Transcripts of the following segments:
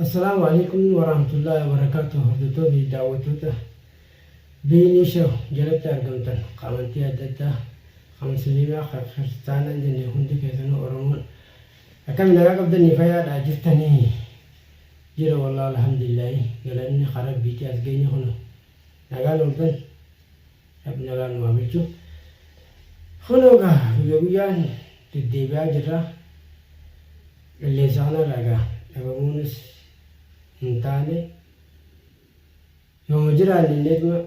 Assalaamu Aleykum Warahmatullaahi Wabarakaatuh Hordoftoota fi daawwattoota Biinii Show jalatti argamtan ka amantii adda addaa ka musliimaa ka kiristaanaa hin jenne hundi keessanuu Oromoon akkami nagaa qabdanii fayyaadha jirtanii jira wallahi alhamdulillaahi galanni ka rabbiiti as geenye kuno nagaan ooltan rabbi nagaan nu haa bulchu kunoo gaa guyya guyyaan deddeebi'aa jirra Qilleensa kanarraa egaa dhabamuunis hin taane yooma jiraanne inneetuma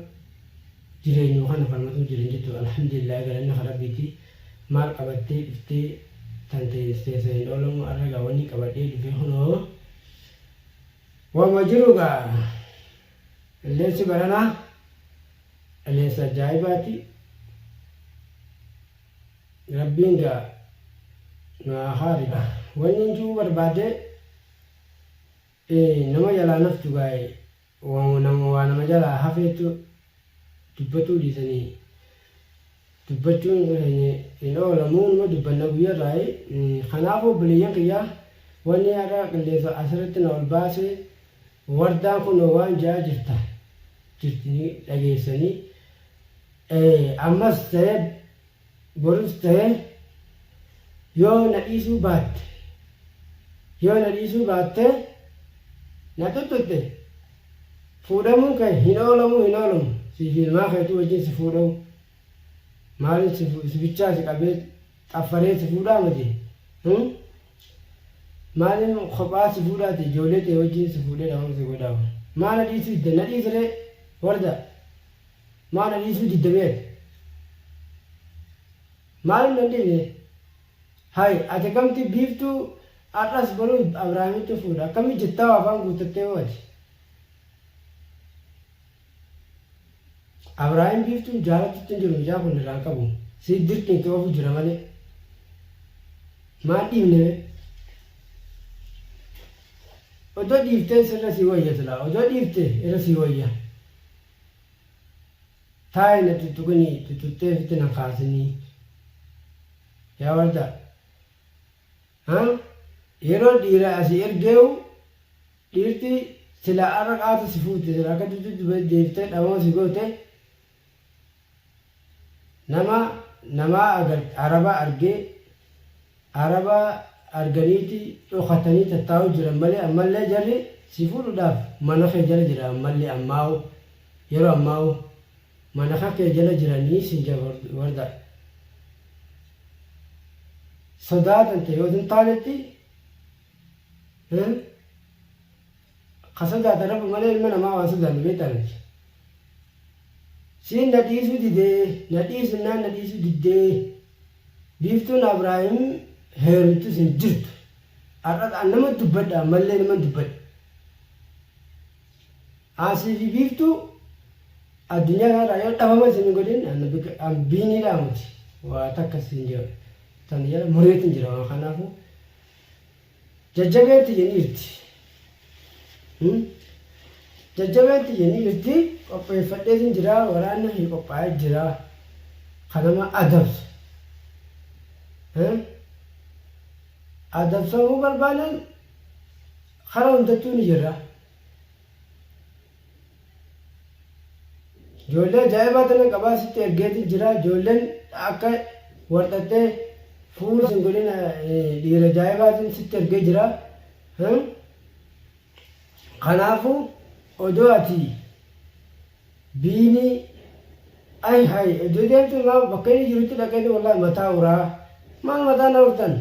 jireenyuma kana falmatuu jiran jettu alhamdulillah galanni kan rabbiiti maal qabattee dhuftee tan teessa hin oolamu arra egaa wanni qabadhee dhufe kunoo wama jiru egaa qilleensi baranaa qilleensa ajaa'ibaati. Rabbiin gaa nu haa haarigu. Wannin ju'uu barbaade nama jalaa naftu gaa nama waa nama jalaa hafeetu dubbatuu dhiisanii dubbachuun keenya hin oolamu numa dubbanna guyyarraayi kanaafuu obboleeyyan kiyya wanni har'a qilleensa asirratti na ol baase wardaan kunoo waan je'aa jirta jirti ni dhageessanii Ammas ta'e borus ta'e yoo na dhiisuu baatte yoo na dhiisuu baatte na xuxxutte fuudhamuun kee hin oolamuu hin oolamu sii fi ilmaan keetii wajjin si fuudhamu maalin si si bichaa si qabee xaffaree si fuudhaa miti maalin kophaa si fuudhaati ijoollee tee wajjin si fuudhee dhabama si godhaa maa na dhiisuu didda na dhiisiree warda Maa na dhiisuu didda mee ati? Maaliif na hin dhiifne? Hay ati akkamti biiftuu har'as borus Abrahaamitti fuudha akkami jettaa afaan guuttattee hoo ati? Abrahaam biiftuun jaalatutti hin jiru mucaa kun irraa hin qabu. Si dirqiin itti oofu jira malee. Maan dhiifne mee? Odoo dhiiftee sirra sii wayya silaa. Odoo dhiifte irra sii wayya. Taa'i na tuttuqinii tuttuqxee ofitti na kaasinii. Yaa wardaa. Ha? Yeroo dhiira asii ergeewu dhiirti silaa arra qaata si fuute sila akka dututti deebiftee dhabama si goote Nama namaa agar araba argee araba arganiiti dhokatanii tattaa'u jiran malee ammallee jarri si fuudhudhaaf mana kee jala jira ammallee ammaawu yeroo ammaawu mana kee jala jiranii sin jira warda sodaa tante yoo hin taanetti ka sodaatan rabbi malee ilma namaa waan sodaannu beektaa miti. Siin na dhiisuu didee, na dhiisinnaan na dhiisuu diddee. Biiftuun Abrahaam heerumtus hin jirtu. Har'a an nama dubbadha ammallee nama dubbadha. Asii fi biiftuu addunyaa kanarraa yoo dhabama isin hin godhin an biiniidhaa miti. Waa takka siin jira. Tan jala mureetiin jira waan kanaafuu. Jajjabeen tiyya ni jirti. Jajjabeen tiyya ni jirti. Qopheeffadheetin jira. Waraanni kiyya qophaa'ee jira. Ka nama adabsu. Adabsamuu barbaadan karaa hundattuu ni jirra. Ijoollee ajaa'ibaa tana qabaa sitti ergeetiin jira. Ijoolleen akka warxattee fuula sin godhin dhiira ajaa'ibaatiin sitti ergee jira. Kanaafuu odoo ati biinii ay hay odoo deemtu maa bakka inni jirutti dhaqeeti wallahi mataa uraa maal mataa na urtan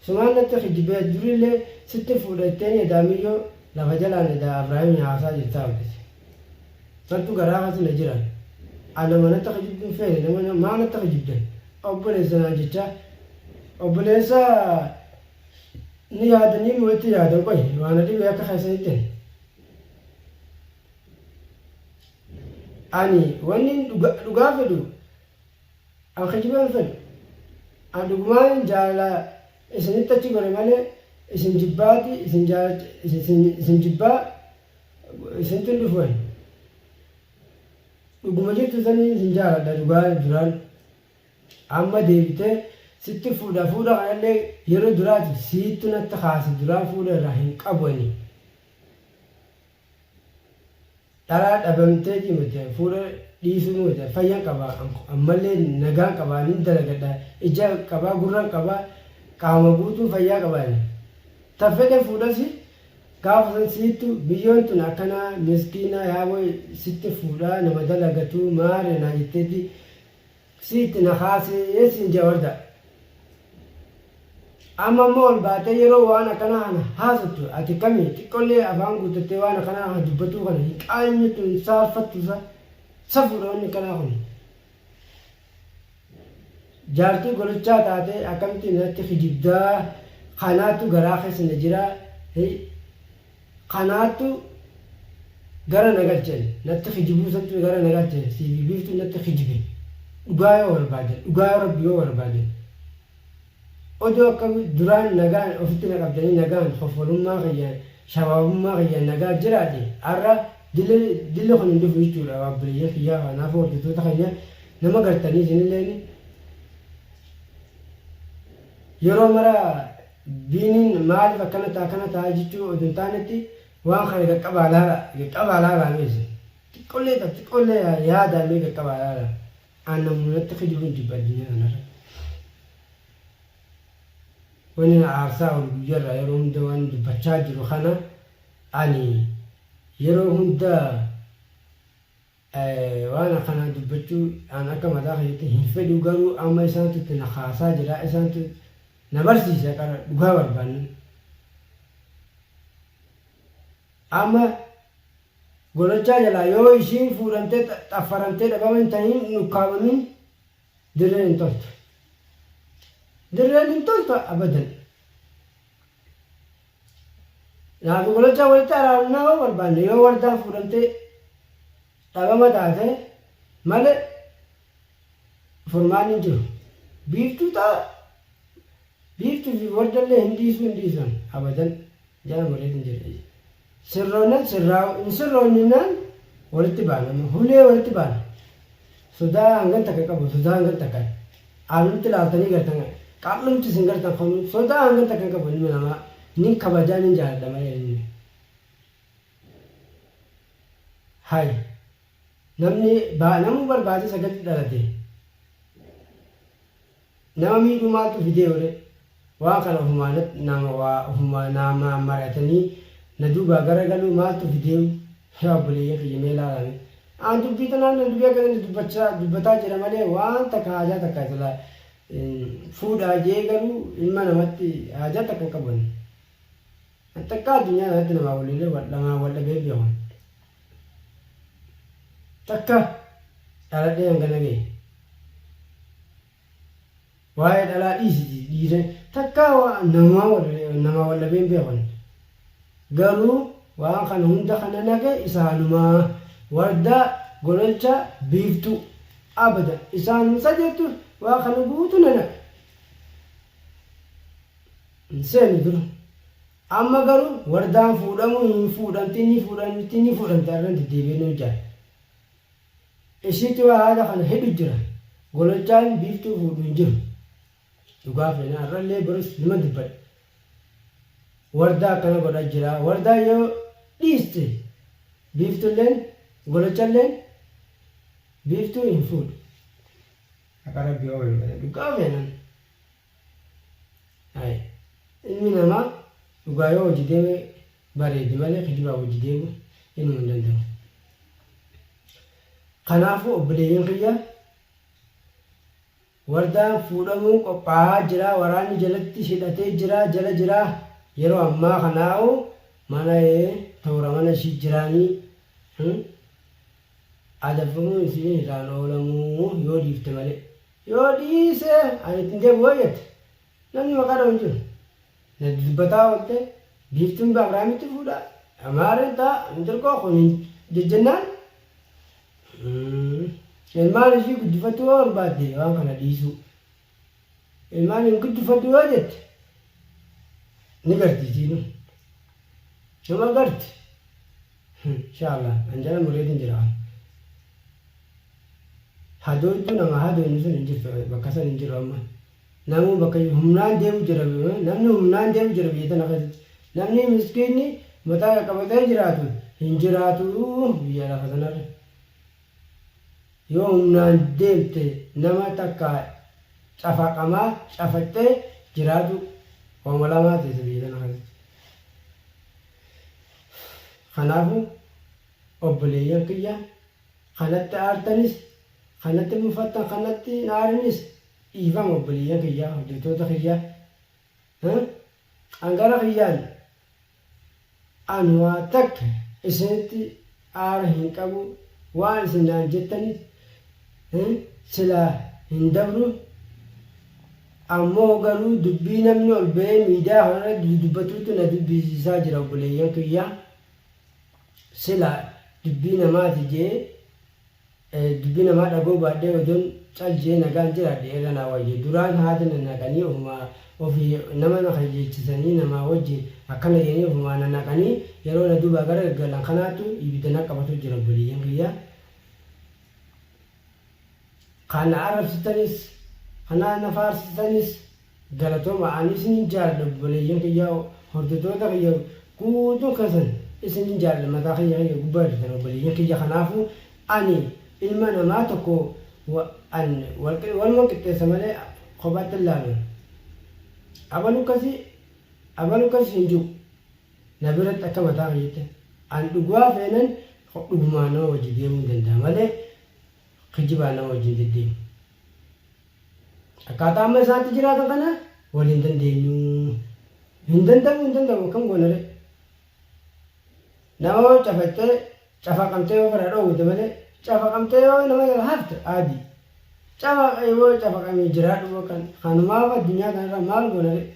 Sumaan natti kijibee durillee sitti fuudha jetteen edaa miyyoo lafa jalaan edaa Abrahaamiin haasaa jirtaa hojjete. Santu garaa keessa na jiran. Ana nama natti kijibdu hin feene nama maa natti kijibdan obboleessa naan jechaa obboleessa ni yaadanii moo itti yaadan qoy waa na dhibee akka keessanitti ani wanni dhugaa fedhu An kijiba hin fedhu. An dhugumaan jaalala isinitti achi gore malee isin jibbaati isin jaalacha isin isin jibbaa isinitti hin dhufu ani. Dhuguma jirtu sanii isin jaaladha dhugaa duraan. Amma deebitee Sitti fuudha fuudha kanallee yeroo duraatiif siittu natti kaase duraan fuudha irraa hin qabu ani. Dhalaa dhabamteetii miti fuudha dhiisuu miti fayyan qaba ammallee nagaan qaba nin dalagadha ija qaba gurran qaba qaama guutuun fayyaa qaba ani. Ta fedhe fuudhasi gaafa san siittu biyyoon tun akkanaa miskiina yaaboo sitti fuudha nama dalagatu maare naa jetteeti Sitti na kaasee siin jea warda. Amma immoo ol baatee yeroo waan akkanaa kana haasottu ati kami xiqqollee afaan guuttattee waan akkanaa kana dubbatuu kana hin qaanyattu hin saalfattu sa safuudha wanni akkanaa kun. Jaartii golochaa taatee akkamitti natti kijibdaa kanaatu garaa keessa na jira Kanaattu gara na galche ani. Natti kijibuu santu gara na galche sii fi biiftuun natti kijibe. Dhugaa yoo barbaadan dhugaa yoo rabbi yoo barbaadan. Odoo akka duraan nagaan ofitti na qabdanii nagaan koffolummaa kiyyaan shabaabummaa kiyyaan nagaa jiraadhe har'a dilli dilli kun hin dhufu jechuudha obboleeyyan kiyyaa kanaafuu hordoftoota keenya nama gartanii isinilleen yeroo mara Biiniin maaliif akkana ta'a akkana ta'a jechuu odoo hin taanetti waan kana qaqqabaa laala qaqqabaa laalaa mee isin xiqqollee ta'a xiqqollee yaadaa mee qaqqabaa laalaa aan namoonni kijibu hin jibba addunyaa kanarra. Wanni na aarsaa oolu guyyarraa yeroo hunda waan dubbachaa jiru kana ani yeroo hunda Waan akkanaa dubbachuu an akka mataa kiyyatti hin fedhu garuu amma isaantu itti na kaasaa jira isaantu na barsiisa qara dhugaa barbaannan. Amma golochaa jalaa yoo ishiin fuudhamtee xaffaramtee dhabama hin ta'in hin ukkaamamin dirreen hin toltu. Dirreen hin toltu abadan. Naafi gololchaa walitti araaramnaa yoo barbaanne yoo wardaan fuudhamtee dhabama taate malee furmaanni hin jiru. Biiftuu ta'a biiftuu fi wardallee hin dhiisuu hin dhiisan abadan jala mureet hin jedhe. Sirroonnan sirraa'u hin sirroonninaan walitti baana hulee walitti baana. Sodaa hangan takka qabu sodaa hangan takka Aanumti laaltanii gartan qal'umti isin gartan kun sodaa hangan takka hin qabu ilmi namaa nin kabajaa nin jaaladha malee inni. Hay namni namuu barbaade sagalti dhalate nama miidhuu maaltu fidee ore waan kana ofumaa nama waa ofumaa nama mari'atanii na duubaa garagaluu maaltu fidee yaa obboleeyyan kiyya mee ilaalaa An dubbii tanaan nan dubbii akkana inni dubbachaa dubbataa jira malee waan takka haajaa takka sila fuudhaa jee garuu ilma namatti haajaa takka hin qabu ani. An takka addunyaa kanatti namaa waliilee wal namaa wal dhabee beeku. Takka dhaladhee hangana gahe. Waa'ee dhalaa dhiisiti dhiira takkaa namaa wal namaa wal dhabee hin beeku ani. Garuu waan kana hunda kana naqe isaanumaa wardaa gololcha biiftuu abada isaanuma sadeettu waa kana guutu na naqe. Hin seenu dura. Amma garuu wardaan fuudhamuu hin fuudhamti ni fuudhamti ni fuudhamti arran deddeebi'ee nu jaa. Isiitu haala kana hidhu jira. Gololchaan biiftuu fuudhu hin jiru. Dhugaa feena har'allee borus nima dubbadha. Wardaa akkana godha jira. Wardaa yoo dhiiste biiftulleen gololchalleen biiftuu hin fuudhu. Haqa rabbi yoo barbaade dhugaa feenan. Hayi ilmi namaa dhugaa yoo hojii deeme bareedi malee kijibaa hojii deemu inuma hin danda'u. Kanaafuu obboleeyyan kiyya wardaan fuudhamuu qophaa'aa jira waraanni jalatti hidhatee jira jala jira yeroo ammaa kanaa'u mana toora mana ishii jiraanii adabbamuun isiin irraan oolamuu yoo dhiifte malee. Yoo dhiise ani ittiin deebi'u yoo jette namni maqaa dhahu hin jiru. Na dubbataa oolte biiftuun Abrahaamitti fuudha Amaareen ta'a intirkoo kun jejjennaan ilmaan ishii guddifachuu yoo barbaadde waan kana dhiisuu. Ilmaan hin guddifadhu yoo jette ni garti isiinu. Nama garti. Inshaallah an jala mureetiin jira. Hadoojjuu nama hadoonyu sun hin jirtu bakka san hin jiru amma. Namuu bakka humnaan deemu jira. Namni humnaan deemu jira biyya tana keessatti. Namni miskiinni mataa qaqqabatee jiraatu hin jiraatu biyya lafa tanarra. Yoo humnaan deemte nama takka cafaqamaa cafaqxee jiraatu hooma lamaa teessa biyya tana keessatti. Kanaafuu obboleeyyan kiyya kanatti aartanis kanatti mufattan kanatti hin aarinis dhiifama obboleeyyan kiyya hordoftoota kiyya. An gara kiyyaan an waa takka isinitti aara hin qabu waan isin naan jettanis silaa hin dabru ammoo garuu dubbii namni ol ba'ee miidiyaa kanarra dubbatuutu na dubbisiisaa jira obboleeyyan kiyya silaa dubbii namaati jee Dubbii namaa dhaga'uu baadhee odoon cal je'ee nagaan jiraadhe irra naa wayya. Duraan haati na naqanii ofumaa ofii nama na kajeelchisanii namaa wajjin akkana jedhanii ofumaa na naqanii yeroo na duubaa gara gaggalan kanaattu ibidda na qabatu jira obboleeyyan kiyya. Kan na arrabsitanis kan na faarsitanis Galatoma ani isinin jaaladha obboleeyyan kiyya hordoftoota kiyya guutuun keessan isinin jaaladha mataa kiyya kiyya gubbaa jirtan obboleeyyan kiyya kanaafu ani ilma namaa tokko an waluman qixxeessa malee kophaatti hin laalu abalu akkasi abalu akkasi hin jiru na biratti akka mataa kiyyatti an dhugaa feenan dhugumaan nama wajji deemuu danda'a malee kijibaan nama wajjin deddeemu. Akkaataa amma isaatti jiraatan kana wal hin dandeenyu. Hin danda'amu hin danda'amu akkam goona ree? Nama yoo cafattee cafaqamtee yoo fira dhoowwite malee cafaqamtee yoo nama jala hafte aadi. Cafaqa yoo cafaqamee jiraadhu kan kanumaaf addunyaa kanarra maal goona ree?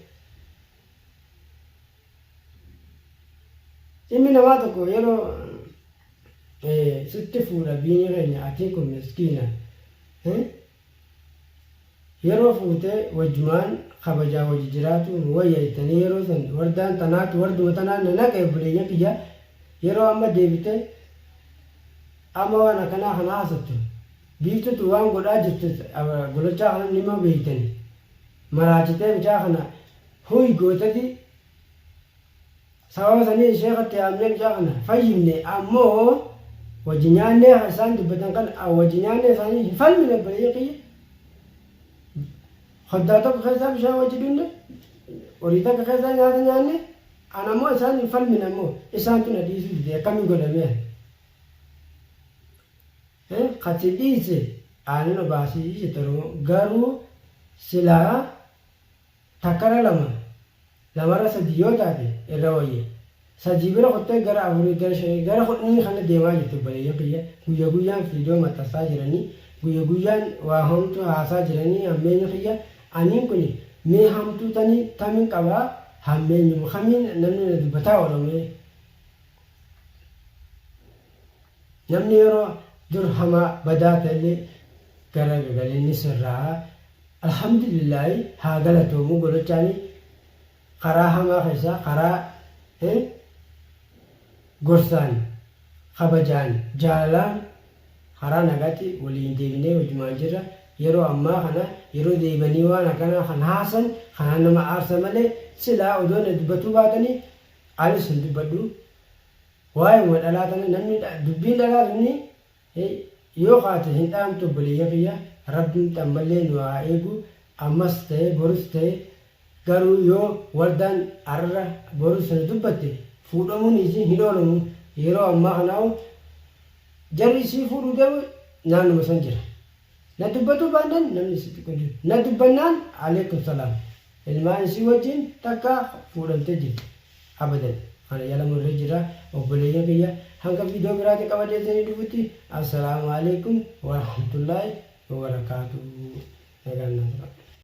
Ilmi namaa tokko yeroo sitti fuudha biinii keenya atiin kun miskiina. Yeroo fuute wajjumaan kabajaa wajji jiraatu nu wayya jettanii yeroo san wardaan tanaatu warduma tanaan na naqe obboleeyyan kiyya yeroo amma deebite amma waan akkanaa kana haasoftu biiftutu waan godhaa jirtu golochaa kana nima beeytani maraachitee mucaa kana huy gootati Sababa saniin sheekha itti yaamnee mucaa kana fayyifne ammoo wajji nyaannee kan isaan dubbatan kana wajji nyaannee isaanii hin falmine obboleeyyan kiyya. Koddaa tokko keessaa bishaan wajji dhunne horii takka keessaa nyaata nyaanne an ammoo isaan hin falmine ammoo isaantu na dhiisuu dide akkamiin godhamee kan si dhiise aannan obaasii jette Oromoo garuu silaa Takkarra 2, lamarra 3 yoo taate irra wayya. 3 bira kuttee gara afurii, gara shanii, gara kudhanii kana deemaa jirti obboleeyyan kiyya. Guyya guyyaan viidiyoo maxxansaa jiranii, guyya guyyaan waa hamtuu haasaa jiranii hammeenya kiyya. Aniin kuni mee hamtuu tanii tamin qabaa hammeenyuma kamiin namni na dubbataa oola mee. Namni yeroo dur hamaa badaa ta'ellee gara gagalee ni sirraa'a. Alhamdulillaahi haa galatoomu golochaani karaa hamaa keessaa karaa gorsaan kabajaan jaalalaan karaa nagaatti waliin deebinee wajjumaan jirra. Yeroo ammaa kana yeroo deebanii waan akkanaa kan haasan kanaan nama aarsa malee silaa odoo na dubbatuu baatanii anis hin dubbadhu. Waa'eema dhalaa tana namni dubbiin dhalaa tunni yoo kaate hin dhaamtu obboleeyyan kiyya rabbiin ammallee nu haa eegu ammas ta'e borus ta'e garuu yoo wardaan arra borus sana dubbatte fuudhamuun isii hin oolamu yeroo ammaa kanaahu jarri isii fuudhuu deemu naannuma san jira. Na dubbatuu baannaan namni si tuqu hin jiru. Na dubbannaan aleekum salaam. Ilmaan isii wajjin takka fuudhamtee jirti. Abadan. Kana jala murree jira. Obboleeyyan kiyya hanga viidiyoo biraatiin qabadhee isinii dhufutti assalaamu aleekum warahmatullaahi wabarakaatuh. Nagaan naa turaa.